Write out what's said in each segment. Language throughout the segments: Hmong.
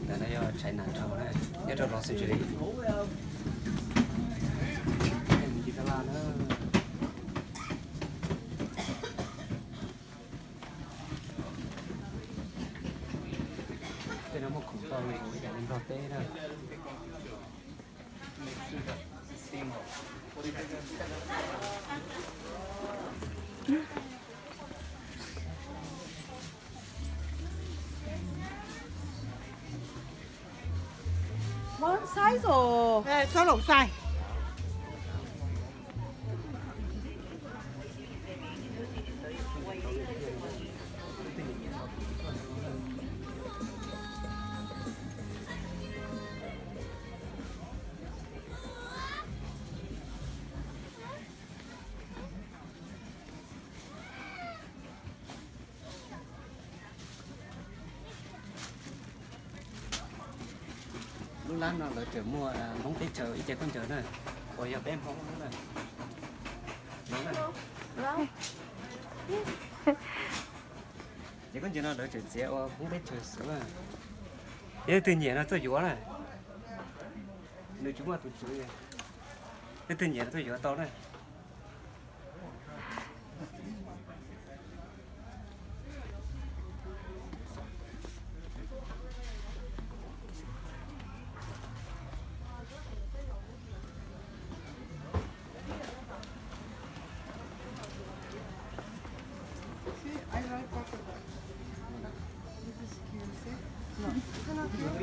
Ntawm no yog Chinatown na, nyob rau Los Angeles. Ntawm no na. Tej no muaj khoom tau li ib yam li Nplog teb na. One size or? Eh, solo size. Lub lab no lawv tseem muaj Hmoob teb chaws ib ce khaub ncaws na, uas yog peb Hmoob na. Ces khaub ncaws no lawv tseem txiav ua Hmoob teb chaws xwb. Yog leej twg nyiam no tuaj yuav na. Nws tsis muaj tus tswv, leej twg nyiam no tuaj yuav tau na. See, I like crocodile. This is cute, see? No, it's not cute.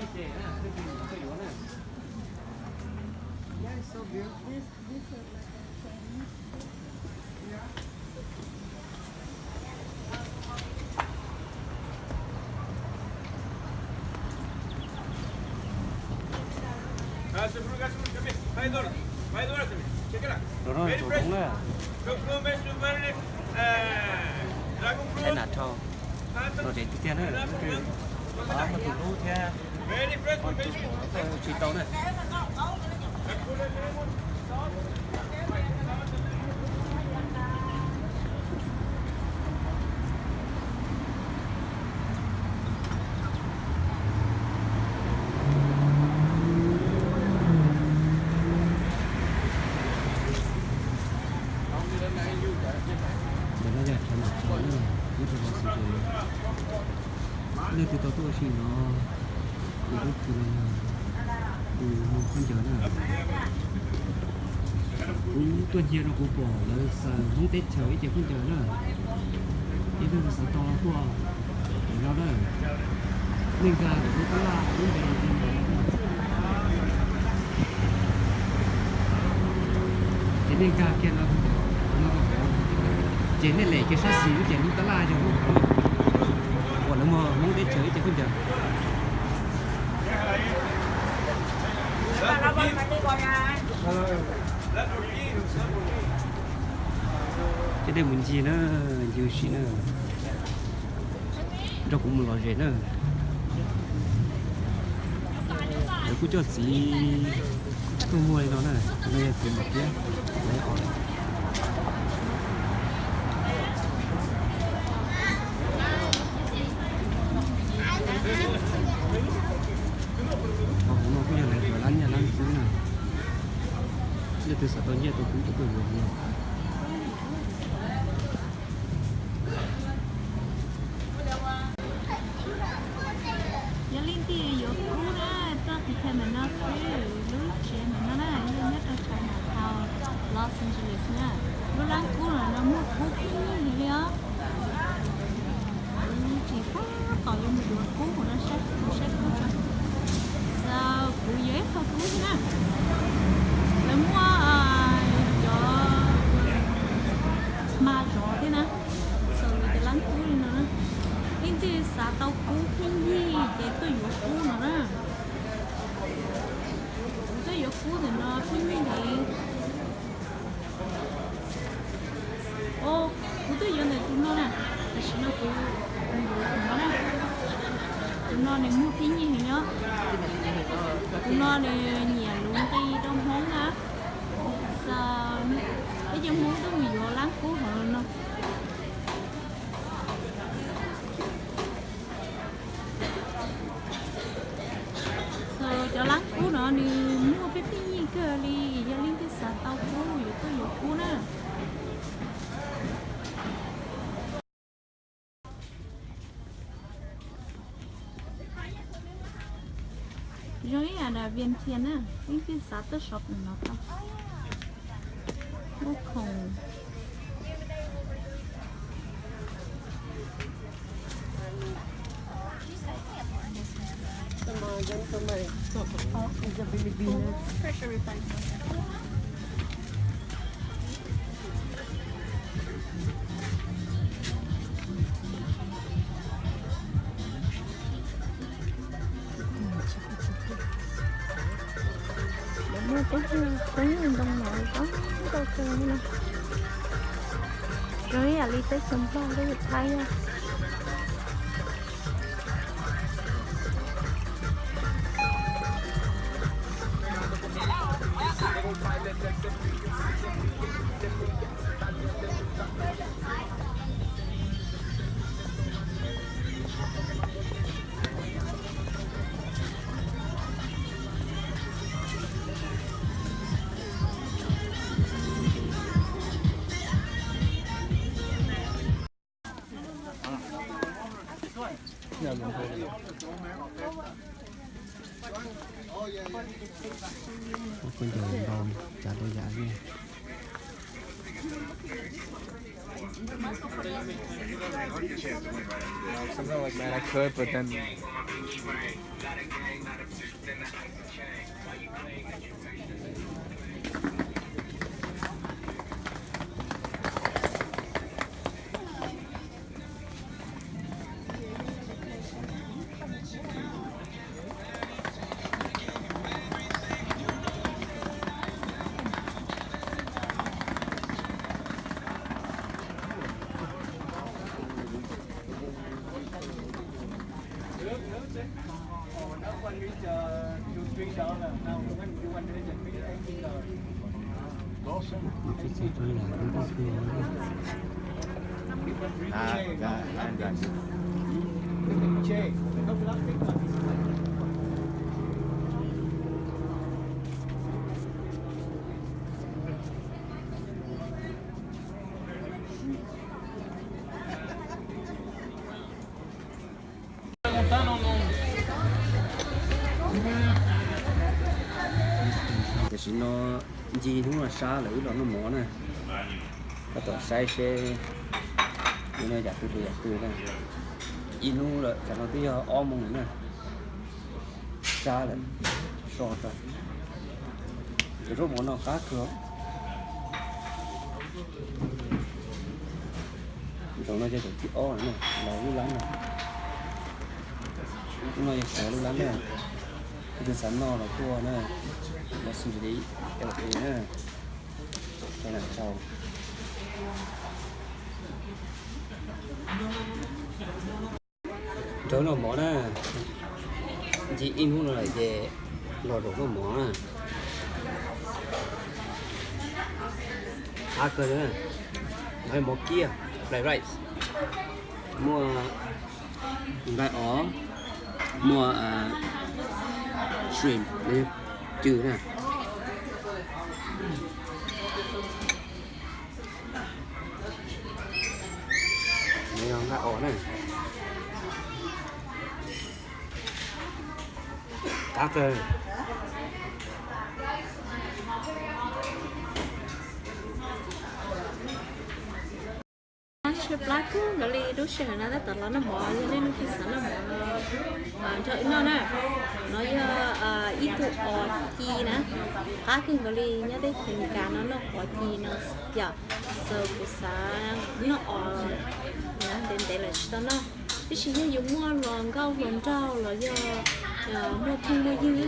Yeah, it's so beautiful. Rau no rau no na. China thau. Rau rau tiag tiag na. Muaj tus hlub thiab. Muaj tus hlub tsis tau na. Ntawm no yog tshav ntuj tshav na, ib rau los xwm ces leej twg tau tuaj ua si no, kuv tuaj kws no yog kuv mus khaub ncaws na. Kuv tuaj ncia rau kuv pom lawv xaws Hmoob teb chaws ib ce khaub ncaws na. Ib leej twg xav tau los tuaj no na. Nej nkag lub tab laj lub npe ces nej nkag kiag no, ces nej lem kiag sab xis lub ces lub tab laj yog lub uas lawv muag Hmoob teb chaws ib ce khaub ncaws. Ces nej mus ncig na, ncig ua si na, nrog kuv mus lom zem na. Lawv kuj coj txiv tuaj muag li no na, no yog txiv mos thiab. Hauv no kuj yog lawv cov lab nyiaj lab kub na. Leej twg xav tau nyiaj tau kub tuaj yuav no. Yog leej twg yuav kub na, tuaj qhia ntawm no xwb, lub tsev ntawm no na, yog nyob rau Chinatown, Los Angeles na. Lub lab kub no muaj kub kub li os. Tsis tab tom yuav mus yuav kub, kuv no saib kub tso. Kuv yuav ib qho kub thiab na. Lawv muaj cov hma zov thiab na. Xaws lawv cov lab kub li no na. Leej twg xav tau kub pheej yig ces tuaj yuav kub no na. Kuv tuaj yuav kub ntawm no pheej yig heev. Kuv twb yuav ntawm tus no na, tam sim no kuv yuav tus no na. Tus no nws muag pheej yig heev nyob. Tus no nws nyiam luv nqi rau Hmoob na. Peb cov Hmoob twb mus yuav lab kub hauv no. No nws muaj peb pheej yig kawg li, yog leej twg xav tau kub yuav tuaj yuav kub na. Zoo ib yam ras Vias Thias na, leej twg xav tuaj shopping no tau. Muaj khoom. Muaj peb peb ntoo no zoo nkauj kawg li na. Zoo ib yam li teb chaws Nplog thiab Thaib na. Ua kuj ncaws npau tsav rau yam li. Sometimes, like, man, I could, but then Tam sim no ncig hnub no sab lawm wb los noj mov na. Tab tom saib seb yam twg rau yam twg na. Ib hnub lawm, tam no twb yog ob moos na. Sab lawm, so tso. Cov zaub mov no qab kawg. Zaum no yog zaum thib ob na, los lub lab no. Lub no yog sawv lub lab na. Leej twg xav noj los tuaj na, los xwb li na. Sawv daws tsaug. Rau noj mov na, ncig ib hnub no lawm ces los zaum noj mov na. Qab kawg na, no mov kiab, fried rice, muaj nqaij os, muaj shrimp, cw na. Nqaij os na. Qab kawg. Tshaib plab kawg nkaus li lub sij hawm no tab tom los noj mov, yog leej twg xav noj mov no nrog wb noj na. No yog ib tug os ci na, qab kawg nkaus li, nyob teb chaws Amelikas no noj os ci no yom. So kuv xav noj os ntev ntev lawm tsis tau noj. Tab sis yog yus muaj hluas nkauj hluas nraug los yog muaj phooj muaj ywg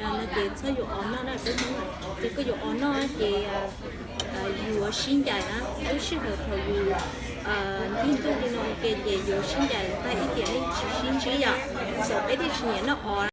no ces txhob yuav os noj na, peb Hmoob na. Ces koj yuav os noj ces yuav sib ncaim na. Lub sij hawm thaum yus ncig ntuj li no ua ke ces yuav sib ncaim, tag ib tiam yeej tsis sib ntsib yom. So peb thiaj tsis nyiam noj os.